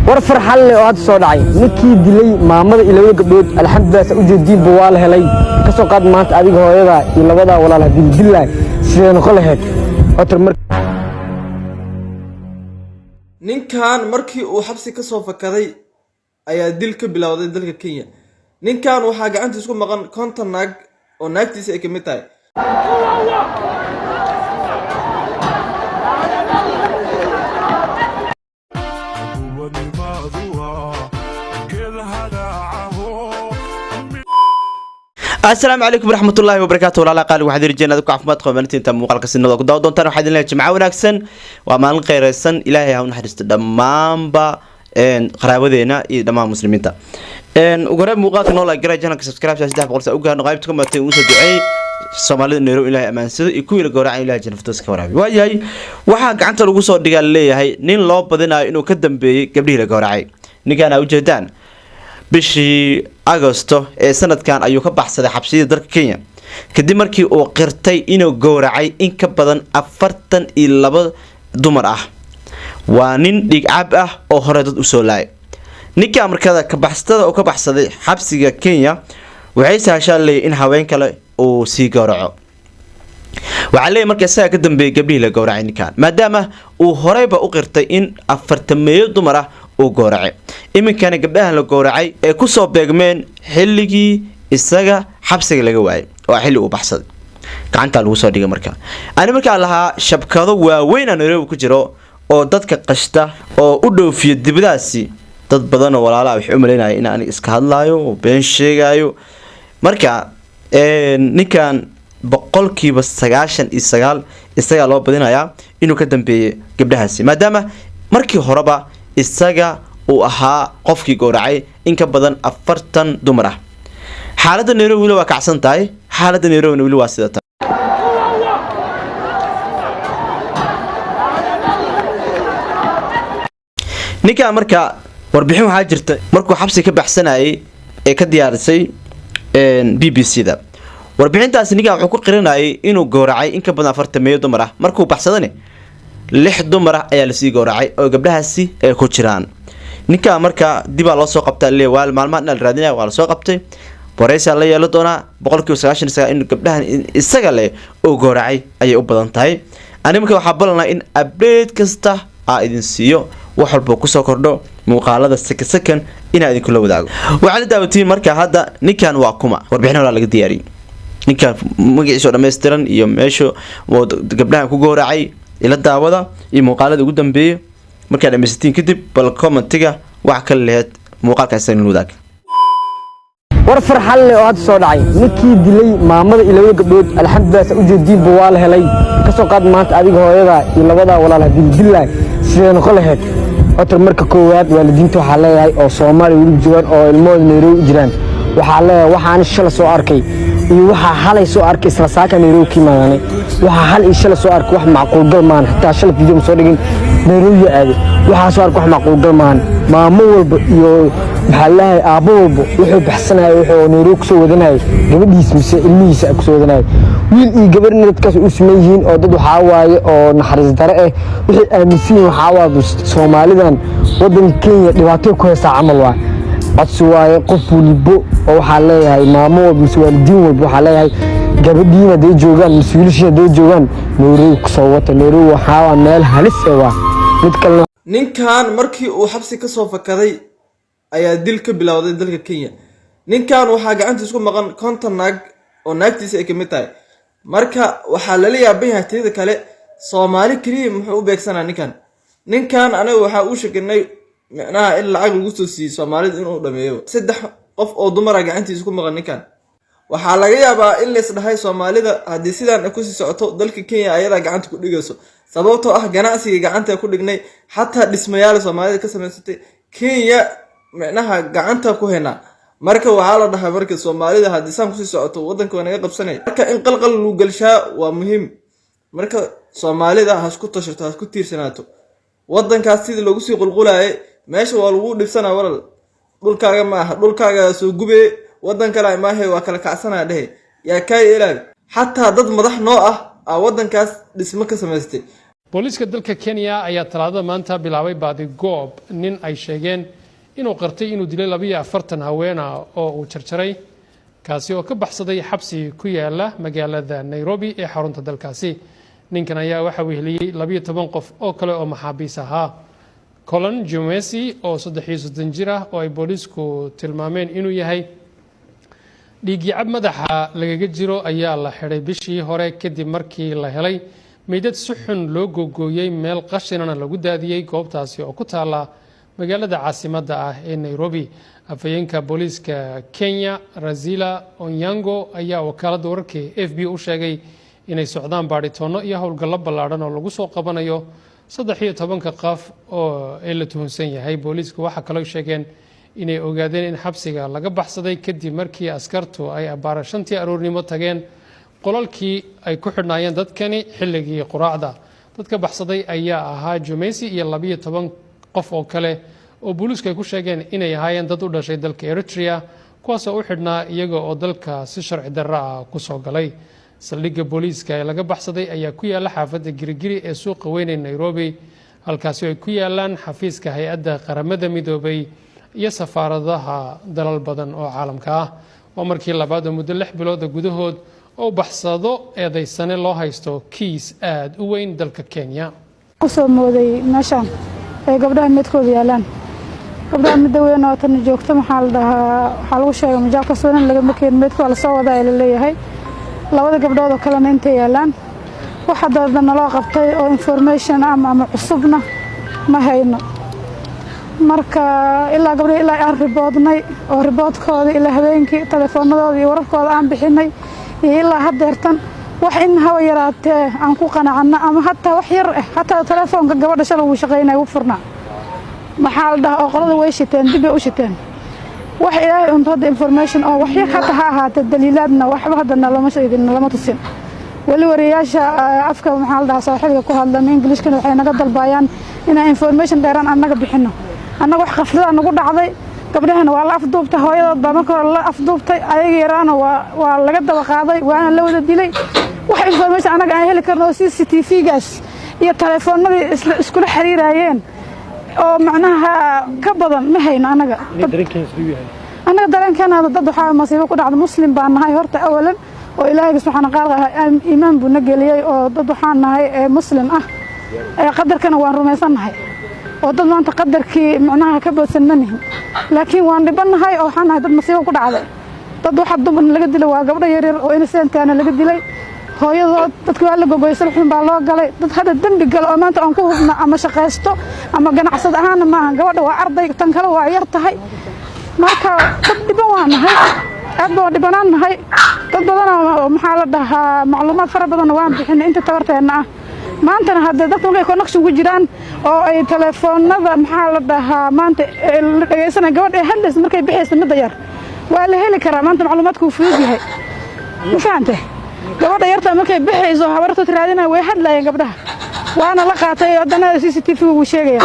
War farxad leh oo hadda soo dhacay: ninkii dilay maamada iyo labada gabdhood, alxamdulilah, saa ujeediinba waa la helay. Ka soo qaad maanta adiga hooyada iyo labadaa walaal haddii la dillaay, sidee noqon lahayd horta mar? Ninkan markii uu xabsi ka soo fakaday ayaa dil ka bilowday dalka Kenya. Ninkan waxaa gacantiis ku maqan 50 naag oo naagtiisa ay kamid tahay. Asalaamu calaykum waraxmatullaahi wabarakaatu. Walaalaha qaali, waxaad rajeenaa ku caafimaad qaba maalinta inta muuqaalka sinada ku daawan doontaan. Waxaad idin leeyahay jimco wanaagsan, waa maalin kheyraysan. Ilaahay ha u naxariisto dhammaanba qaraabadeena iyo dhammaan muslimiinta. Ugu horreyn muuqaalka noo like garay, channelka subscribe 300 sa u gaarno. Qaybta ka ugu soo duceey Soomaalida Nairobi, Ilaahay amaansado, iyo kuwii la gowracan Ilahay janaftoos ka waraabiy. Waayahay, waxaa gacanta lagu soo dhigaa laleeyahay nin loo badinayo inuu ka dambeeyey gabdhihii la gowracay. Ninkan aa ujeedaan bishii Agosto ee sanadkan ayuu ka baxsaday xabsiyada dalka Kenya, kadib markii uu qirtay inuu gowracay in ka badan 42 dumar ah. Waa nin dhigcab ah oo hore dad usoo laayay. Ninka markada kabaxsatada oo ka baxsaday xabsiga Kenya waxay sahashaa leeyahy in haween kale uu sii gowraco. Waxaa leeyahy marka isagaa ka dambeeyay gabdhihii la gowracay ninkan, maadaama uu horeyba u qirtay in 40 dumar ah uu gowracay. Iminkana gabdhahan la gowracay ee kusoo beegmeen xilligii isaga xabsiga laga waayay oo xilli uu baxsaday gacantaa lagu soo dhigay. Marka ani markaa lahaa shabkado waaweyn a Nairobi ku jiro oo dadka qashta oo u dhoofiyo dibadaasi, dad badan oo walaalaha waxay u malaynaya in anig iska hadlaayo oo been sheegaayo. Marka ninkan 99% isagaa loo badinayaa inuu ka dambeeyey gabdhahaasi, maadaama markii horeba isaga uu ahaa qofkii gowracay in ka badan 40 dumar ah. Xaaladda Nairobi weli waa kacsan tahay, xaaladda Nairobina weli waa sida tahay. Ninkan marka warbixin waxaa jirta markuu xabsi ka baxsanayay ee ka diyaarisay BBC da. Warbixintaasi ninkan wuxuu ku qiranayay inuu gowracay in ka badan 40 dumar ah. Markuu baxsadane lix dumar ah ayaa lasii gowracay oo gabdhahaasi ay ku jiraan. Ninkaa marka dibaa loo soo qabtaa le, waa maalmaha dhan la raadinaya, waa lasoo qabtay, wareysaa la yeelan doonaa. 99% in gabdhahan isaga leh oo gowracay ayay u badan tahay. Ani marka waxaa ballanaa in update kasta aa idin siiyo, wax walba kusoo kordho muuqaalada second second inaa idinkula wadaago. Waxaad la daawatiin marka hadda ninkan waa kuma. Warbixin horaa laga diyaariyey ninkan magaciisa oo dhammaystiran iyo meesha gabdhahan ku gowracay. Ila daawada iyo muuqaalada ugu dambeeyay. Markaad dhamaysatiin kadib, bal commentiga wax kale laheyd muuqaalkan isaga wadaag. War farxad leh oo hadda soo dhacay: ninkii dilay maamada iyo labada gabdhood, alxamdulilah, saa ujeediinba waa la helay. Ka soo qaad maanta adiga hooyada iyo labadaa walaal haddii la dillaay, sidee noqon lahayd horta? Marka koowaad waalidiinta waxaa leeyahay oo Soomaaliya weli joogaan oo ilmahooda Nairobi u jiraan, waxaa leeyahay waxaan shala soo arkay iyo waxaa xalay soo arkay, isla saaka Nairobi ka imaadaanay. Waxaa xal iyo shala soo arkay wax macquulgal maahan. Xitaa shala video ma soo dhigin, Nairobi aaday. Waxaa soo arkay wax macquulgal maahan. Maamo walba iyo maxaa leeyahay aabbo walba wuxuu baxsanayay, wuxuu Nairobi kusoo wadanayay gabadhiis mise ilmihiisa kusoo wadanayay. Wiil iyo gabarna dadkaas u siman yihiin oo dad waxaa waaye oo naxariis dare ah. Waxay aaminsan yihiin waxaa waaye Soomaalidan waddanka Kenya dhibaato ku haysaa camal. Waa codsi waaye qof walibo oo waxaa leeyahay maamo walba mise waalidiin walba, waxaa leeyahay gabadhiin hadday joogaan mise wiilashiin hadday joogaan, Nairobi kusoo wata. Nairobi waxaa waa meel halis ah, waa mid kalena. Ninkan markii uu xabsi ka soo fakaday ayaa dil ka bilowday dalka Kenya. Ninkan waxaa gacantiis ku maqan 50 naag oo naagtiisa ay kamid tahay. Marka waxaa lala yaaban yahay tiyada kale, Soomaali keliya muxuu u beegsanaa ninkan? Ninkan aniga waxaa uu sheegnay micnaha in lacag lagu soo siiyey Soomaalida inuu dhameeyo. Saddex qof oo dumara gacantiisa ku maqan ninkan. Waxaa laga yaabaa in lays dhahay Soomaalida haddii sidaan ay kusii socoto, dalka Kenya ayadaa gacanta ku dhigayso, sababtoo ah ganacsiga gacanta ku dhignay, xataa dhismayaal Soomaalida ka samaysatay Kenya micnaha gacanta ku haynaa. Marka waxaa la dhahay marka Soomaalida haddii saan kusii socoto, waddanka waa naga qabsanaya. Marka in qalqal lagu galshaa waa muhiim. Marka Soomaalida hasku tashato, hasku tiirsanaato. Waddankaas sidii loogu sii qulqulayay meesha waa lagu dhibsanaa. Walal, dhulkaaga ma aha, dhulkaaga soo gube, waddan kale maahe, waa kala kacsanaa dhehe, yaa kaa yeelaayo? Xataa dad madax noo ah aa waddankaas dhismo ka samaystay. Booliiska dalka Kenya ayaa Talaadada maanta bilaabay baadigoob nin ay sheegeen inuu qartay inuu dilay 42 haweena oo uu jarjaray, kaasi oo ka baxsaday xabsi ku yaala magaalada Nairobi ee xarunta dalkaasi. Ninkan ayaa waxa weheliyey 12 qof oo kale oo maxaabiis ahaa. Colin Jumesi, oo 33 jir ah, oo ay booliisku tilmaameen inuu yahay dhiigyacab madaxa lagaga jiro, ayaa la xidhay bishii hore kadib markii la helay meydad si xun loo googooyey, meel qashinana lagu daadiyey, goobtaasi oo ku taala magaalada caasimadda ah ee Nairobi. Afhayeenka booliiska Kenya, Razila Onyango, ayaa wakaaladda wararka AFP u sheegay inay socdaan baadhitoonno iyo howlgallo ballaadhan oo lagu soo qabanayo 13-ka qof oo ee la tuhunsan yahay. Booliisku waxaa kaloo sheegeen inay ogaadeen in xabsiga laga baxsaday kadib markii askartu ay abbaara 5-tii aroornimo tageen qolalkii ay ku xidhnaayeen dadkani xilligii quraacda. Dadka baxsaday ayaa ahaa Jumeysi iyo 12 qof oo kale oo booliisku ay ku sheegeen inay ahaayeen dad u dhashay dalka Eritrea, kuwaasoo u xidhnaa iyaga oo dalka si sharci darro ah kusoo galay. Saldhigga booliiska ee laga baxsaday ayaa ku yaala xaafadda Girigiri ee suuqa weyn ee Nairobi, halkaasi ay ku yaalaan xafiiska hay-adda Qaramada Midoobay iyo safaaradaha dalal badan oo caalamka ah. Waa markii labaad oo muddo 6 bilooda gudahood oo baxsado eedaysane loo haysto kiis aada u weyn dalka Kenya. Kusoo mooday meeshaan ay gabdhaha meedkooda yaalaan. Gabdhaha midda weyn oo tan joogto, maxaa la dhahaa, waxaa lagu sheegay majaalka suunan lagama keenin, meedka waa lasoo wadaa la leeyahay. Labada gabdhood oo kalena intay yaalaan, waxa dada naloo qabtay oo information ama cusubna ma hayno. Marka ilaa gabdhihi ilaa aan riboodnay oo riboodkooda ilaa habeenkii telefoonadooda iyo wararkooda aan bixinay iyo ilaa haddeertan, wax in hawa yaraatee aan ku qanacano ama hataa wax yar ah, hataa telefoonka gabadha shalay wuu shaqaynaya, wuu furnaa, maxaa la dhahaa, oo qolada way shiteen, dib bay u shiteen. Wax Ilaahay unto hadda information oo wax yar hata ha ahaatee daliilaadna waxba hadda nalama sheegin, nalama tusin weli. Wariyaasha afka, maxaa la dhahaa, saaxiibka ku hadla Englishkana waxay naga dalbayaan inaan information dheeraan annaga bixino. Annaga wax qaflada nagu dhacday, gabdhahana waa la afduubtay. Hooyadood baa marka hore la afduubtay, ayaga yaraana waa laga daba qaaday, waana la wada dilay. Wax information annaga aan heli karno oo CCTV-gaas iyo telefoonadii iskula xiriirayeen oo macnaha ka badan ma hayno annaga. Annaga dareenkeena dad waxaa masiibo ku dhacda, Muslim baan nahay horta awalan, oo Ilaahayga subxaana qaaliga ah iimaan buu na geliyey, oo dad waxaan nahay ee Muslim ah, ee qadarkana waan rumaysannahay, oo dad maanta qadarkii macnaha ka boodsan ma nihin. Laakiin waan dhibannahay oo waxaan nahay dad masiibo ku dhacday. Dad waxa dumar laga dilay waa gabdho yaryar oo innocent-aana laga dilay hooyadood. Dadka waa la gogoyay, xun baa loo galay. Dad hadda dembi galo oo maanta aan ku hubno ama shaqaysto ama ganacsad ahaana maaha. Gabadha waa arday, tan kale waa yar tahay. Marka dad dhiban waa nahay, aad baan dhibanaan nahay. Dad badanoo, maxaa la dhahaa, macluumaad fara badanna waan bixinay inta tabarteenna ah. Maantana haddee dadka markay connection ku jiraan oo ay telefoonada, maxaa la dhahaa, maanta la dhegaysanaya gabadha ee hadlaysa markay bixaysa midda yar, waa la heli karaa. Maanta macluumaadku wuu fudud yahay, ma fahante? Gabadha yarta markay bixayso habartood raadinaya, way hadlayeen gabdhaha, waana la qaatay. Haddana CCTV wuu sheegaya.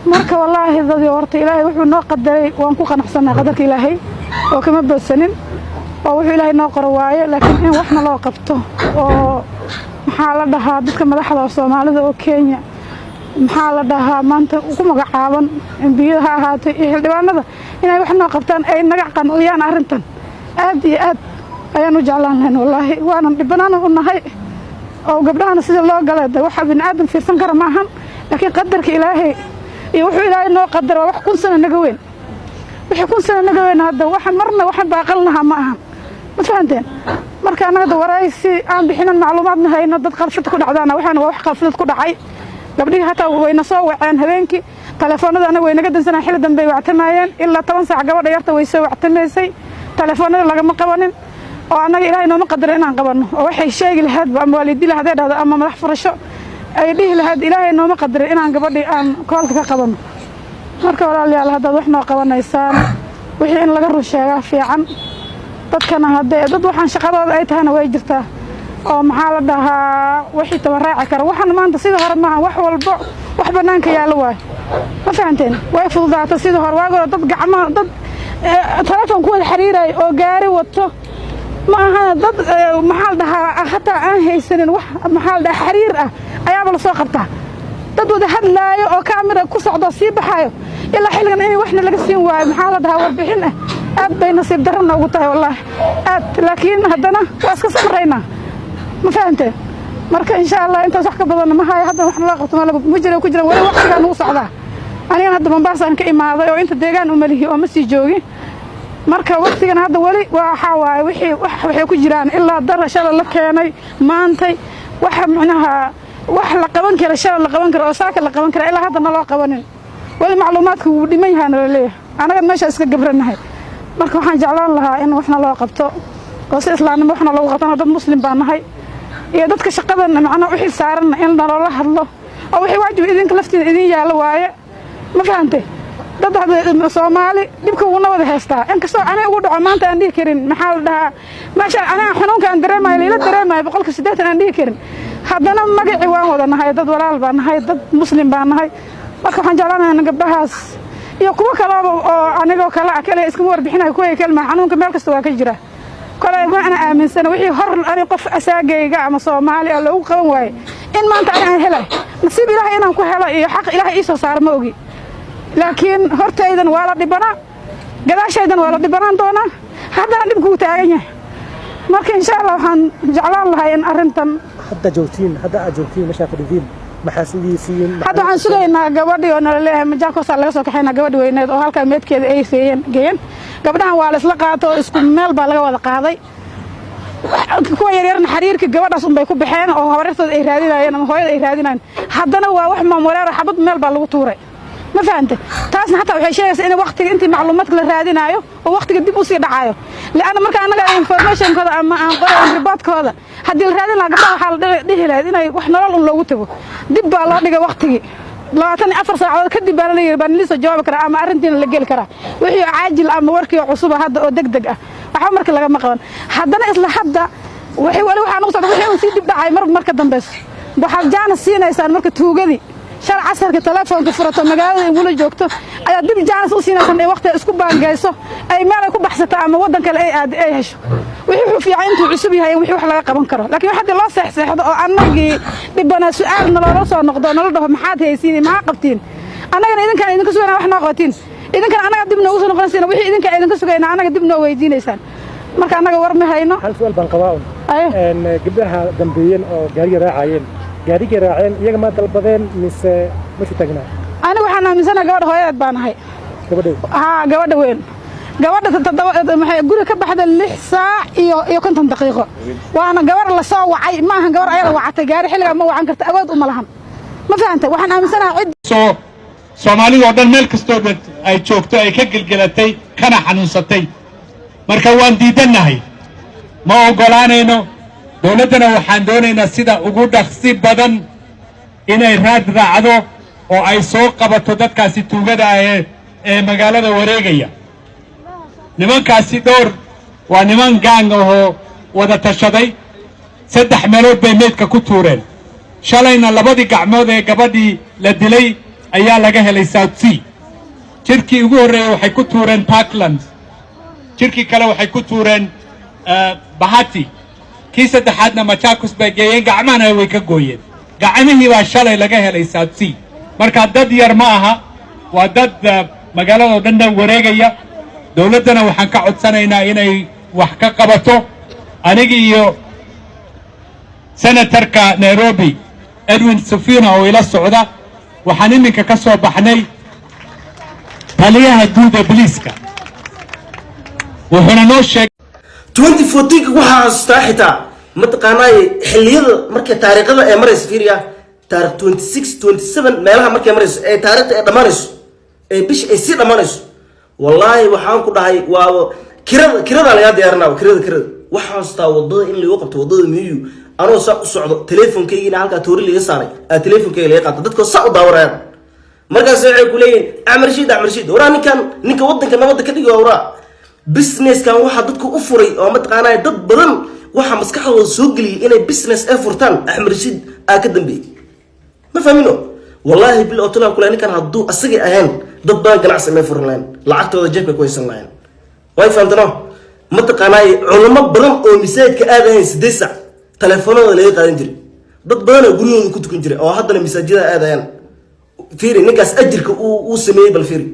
Marka wallaahi dad horta Ilaahay wuxuu noo qadaray waan ku qanacsannahay, qadarka Ilaahay oo kama boodsanin, oo wuxuu Ilaahay noo qoro waaye. Laakiin in waxna loo qabto oo, maxaa la dhahaa, dadka madaxda oo Soomaalida oo Kenya, maxaa la dhahaa, maanta ku magacaaban MP-yada ha ahaatay iyo xildhibaanada, inay wax noo qabtaan, ay naga qanciyaan arrintan, aad iyo aad ayaan u jeclaan lahayn wallaahi. Waanan dhibanaan u nahay oo gabdhahana sida loo galay de waxa bini aadam fiirsan kara ma ahan. Laakiin qadarka Ilaahay iyo wuxuu Ilaahay noo qadara waa wax 1000 sano naga weyn. Wixii 1000 sano naga weyn hadda waxa marna waxaan baaqan lahaa ma ahan, ma fahanteen? Marka annaga da waraysi aan bixinan macluumaadna hayno, dad qalfad ku dhacdaana waxaana waa wax qalfadad ku dhacay. Gabdhihii hataa wayna soo waceen habeenkii, telefoonada anaga way naga dansanaan, xilli dambe ay wactamaayeen. Ilaa 10 saac gabadha yarta way soo wactamaysay, telefoonada lagama qabanin, oo annaga Ilaahay nooma qadarin inaan qabanno, oo waxay sheegi lahaydba ama waalidii hadday dhahdo ama madax furasho ay dhihi lahayd, Ilaahay nooma qadarin inaan gabadhii aan koolka ka qabanno. Marka walaalayaal, haddaad wax noo qabanaysaan, wixii in laga run sheegaa fiican. Dadkana haddee dad waxaan shaqadooda ay tahayna way jirtaa oo, maxaa la dhahaa, wixii tabaraaci kara. Waxaan maanta sida hore maaha, wax walbo wax bannaanka yaallo waayo, ma fahanteen? Way fududaata sida hore. Waagi hore dad gacmaha dad telefoon ku wada xiriiraayo oo gaari wato. Ma ahana dad, maxaa la dhahaa, hataa aan haysanin wax, maxaa la dhahaa, xiriir ah ayaaba lasoo qabtaa. Dad wada hadlaayo oo kaamira ku socdo sii baxaayo, ilaa xilligan in waxna laga siin waayo, maxaa la dhahaa, warbixin ah, aad bay nasiib darro noogu tahay, wallaahi aad. Laakiin haddana waa iska samraynaa, ma fahamteen? Marka insha Allah intaas wax ka badanna ma hayo. Hadda wax nala qabto ma jira ku jiran. Weli waqtigaa nagu socdaa. Anigan hadda Mombasa aan ka imaaday oo inta deegaan umalihi oo ma sii joogin. Marka waqtigan hadda weli waxaa waaye wixii waxay ku jiraan ilaa dara shala la keenay maantay. Waxa macnaha wax la qaban kara, shala la qaban karo oo saaka la qaban kara, ilaa hadda naloo qabanin. Weli macluumaadka wuu dhiman yahaa nala leeyahay. Anaga meesha iska gabranahay. Marka waxaan jeclaan lahaa in waxna loo qabto oo si islaamnimo waxna loogu qabtana. Dad Muslim baa nahay, iyo dadka shaqadan macnaha u xil saaran in naloola hadlo oo wixii waajib idinka laftiina idin yaallo waaye, ma fahantay? Dad Soomaali dhibka wuuna wada haystaa. Inkastoo aniga ugu dhaco maanta aan dhihi karin, maxaa la dhahaa, meesha aniga xanuunka aan dareemayo liila dareemayo 80% aan dhihi karin, haddana magacii waan wada nahay. Dad walaal baa nahay, dad Muslim baa nahay. Marka waxaan jeclaanayaa gabdhahaas iyo kuwo kaleba oo anigoo kale ah kale iskama warbixinayo kuwa kalma. Xanuunka meel kasta waa ka jira. Kolay ma ana aaminsana wixii hor ani qof asaagayga ama Soomaali ah loogu qaban waaye in maanta ani aan helay nasiib Ilaahay inaan ku helo iyo xaq Ilaahay ii soo saaro, ma ogi. Laakiin hortaydan waa la dhibanaa, gadaashaydan waa la dhibanaan doonaa, haddana dhibku wuu taagan yahay. Marka insha Allah waxaan jeclaan lahaa in arrintan Hadda joogtiin, hadda aad joogtiin meeshaa fadhidiin, maxaa sugiisiin? Hadda waxaan sugaynaa gabadhii oo nala leeyahay Majaakoosaa laga soo kaxaynaa, gabadhi weyneed oo halkaa meedkeeda ay feeyeen geeyeen. Gabdhahan waa la isla qaato oo isku meel baa laga wada qaaday. Kuwa yaryarna xariirka gabadhaas unbay ku baxeen oo habaryartooda ay raadinayeen ama hooyada ay raadinayeen. Haddana waa wax maamuleer, xabad meel baa lagu tuuray, ma fahante? Taasna xataa waxay sheegaysaa in waqtiga intii macluumaadka la raadinaayo oo waqtiga dib usii dhacayo, lianna marka annaga informationkooda ama aan qorayn reportkooda, haddii la raadin lahaa gabdhaha, waxaa la dhihi lahayd inay wax nolol un loogu tago. Dib baa loo dhigay waqtigii. 24 saacadood kadib baa la yidhi baa nalii soo jawaabi karaa ama arrintiina la geli karaa wixii caajil ama warkii cusuba hadda oo deg deg ah. Waxba marka lagama qaban. Haddana isla hadda wixii wali waxaa nagu socda wixii uu sii dib dhacay mar marka dambeyso. Waxaad jaanis siinaysaan marka tuugadii shal casarka telefoonka furato magaalada igula joogto ayaa dib jaanis u siinaysaan ay waqtiga isku baangayso, ay meel ay ku baxsato ama waddan kale ay aad ay hesho. Wixii wuxuu fiican intuu cusub yahay wixii wax laga qaban karo. Laakiin haddii loo seexseexdo oo annagii dhibana su'aal naloola soo noqdo, nala dhaho maxaad haysiin, maxaa qabtiin, annagana idinkaan idinka sugayna wax noo qabatiin, idinkana annaga dib noogu soo noqonaysiin wixii idinka idinka sugayna, annaga dib noo weydiinaysaan. Marka annaga war ma hayno. Hal su'aal baan qabaa un. Gabdhaha dambeeyeen oo gaariga raacayeen, gaarigay raaceen iyaga ma dalbadeen mise meeshu taagnaa? Anigu waxaan aaminsanahay gabadha hooyadeed baan ahay. Gabadha? Haa, gabadha weyn. Gabadha toddoba maxay guriga ka baxda 6 saac iyo 50 daqiiqo. Waana gabar la soo wacay, ma ahan gabar ayada wacatay. Gaari xilligaa ma wacan karta, awood uma lahan, ma fahantay? Waxaan aaminsanahay cid soo Soomaalida oo dhan meel kastoo ay joogto ay ka gelgelatay kana xanuunsatay. Marka waan diidannahay, ma oggolaanayno. Dowladdana waxaan doonaynaa sida ugu dhaqsi badan inay raad raacdo oo ay soo qabato dadkaasi tuugada ah ee magaalada wareegaya. Nimankaasi dhowr waa niman gang ahoo wada tashaday. Saddex meelood bay meydka ku tuureen. Shalayna labadii gacmood ee gabadhii la dilay ayaa laga helay South C. Jirkii ugu horreeyey waxay ku tuureen Parklands, jirkii kale waxay ku tuureen Bahati, kii saddexaadna Machakos bay geeyeen, gacmahana way ka gooyeen. Gacmihii baa shalay laga helay South C. Marka dad yar ma aha, waa dad magaalada oo dhan wareegaya. Dowladdana waxaan ka codsanaynaa inay wax ka qabato. Aniga iyo senatarka Nairobi Edwin Sifuna oo ila socda waxaan iminka ka soo baxnay taliyaha guud ee biliiska, wuxuuna noo sheegay 2014 waxaa xasuustaa xitaa, mataqaanaaye, xilliyada markay taariikhada ee marayso, fiiriya, taarikh 26, 27 meelaha markay marayso ee taariikhda ay dhammaanayso ee bisha ay sii dhammaanayso, wallaahi waxaan ku dhahay waa kirada, kirada lagaa diyaarinaa, kirada, kirada. Waxaan xasuustaa wadada in lagu qabto wadada Miyu anoo saa u socdo, teleefonkaygiina halkaa toori laga saaray, aa teleefonkayga laga qaato, dadkoo saa u daawanayaan. Markaas waxay ku leeyihin Axmed Rashiid, Axmed Rashiid, waraa ninkan, ninka waddanka nabadda ka dhigi, waraa businesskan waxaa dadka u furay oo mataqaanaa dad badan waxaa maskaxdooda soo geliyay inay business ay furtaan, Axmed Rashiid aa ka dambeeyey. Ma fahmino? Wallaahi bil oo talaan kule, ninkan hadduu asagii ahayn dad badan ganacsi may furan lahayn, lacagtooda jeebkay ku haysan lahayn. Way fahamtano? Mataqaanaa, culamo badan oo masaajidka aadayeen 8 sac telefoonada laga qaadan jiray. Dad badanoo guryahooda ku tukan jiray oo haddana masaajidada aadayaan. Fiiri ninkaas ajirka uu sameeyey, bal fiiri.